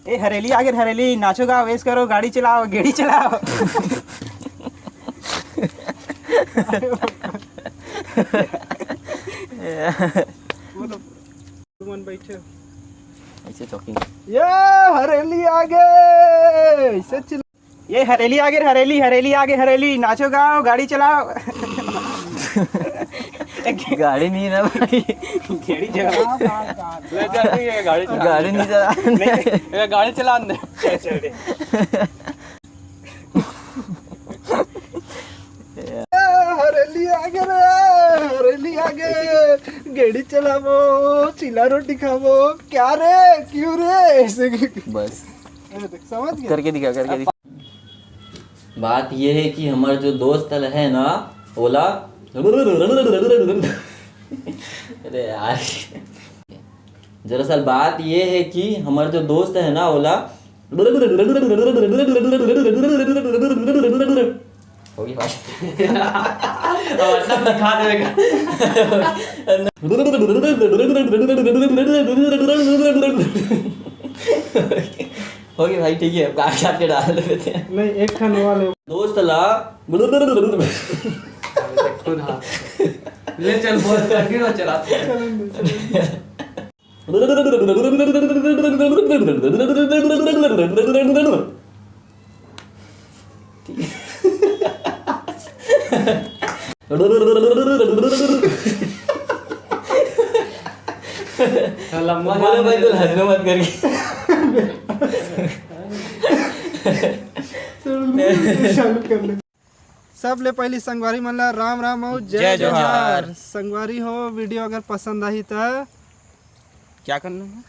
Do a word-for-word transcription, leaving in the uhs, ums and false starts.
ए हरेली आगे हरेली, नाचो गाओ, ऐश करो, गाड़ी चलाओ, गेड़ी चलाओ। तुमन बैठे हो। ऐसे talking। ये हरेली आगे, ऐसे चिल्ला। ये हरेली आगे हरेली, हरेली आगे हरेली, नाचो गाओ, गाड़ी चलाओ। गाड़ी नहीं ना भाई। गेड़ी चलाओ। ले चल, ठीक है, गाड़ी चला। गाड़ी नहीं चला। नहीं, ये गाड़ी चला अंदर। चल, चल दे। हरेली आगे रे, हरेली आगे, गेड़ी चलाबो, चिला रोटी खाबो। क्या रे, क्यों रे, ऐसे की- बस। अरे देख, समझ गया? करके दिखा, करके दिखा। बात ये है कि हमर जो दोस्त है ना, ओला अरे यार, दरअसल बात ये है कि हमर जो दोस्त है ना, ओला होगी भाई। अब अच्छा दिखा देगा। होगी भाई, ठीक है, अब काट काट के डाल देते हैं। नहीं, एक ठन वाले। दोस्त ला खुद हाथ। ले चल, बोल, continue चला। लंबा बोले भाई, तू हंसने मत करके। चालू कर ले। सबले पहली संगवारी मन ला राम राम अउ जय जय जोहार। जोहार। संगवारी हो, video अगर पसंद आही त क्या करना है?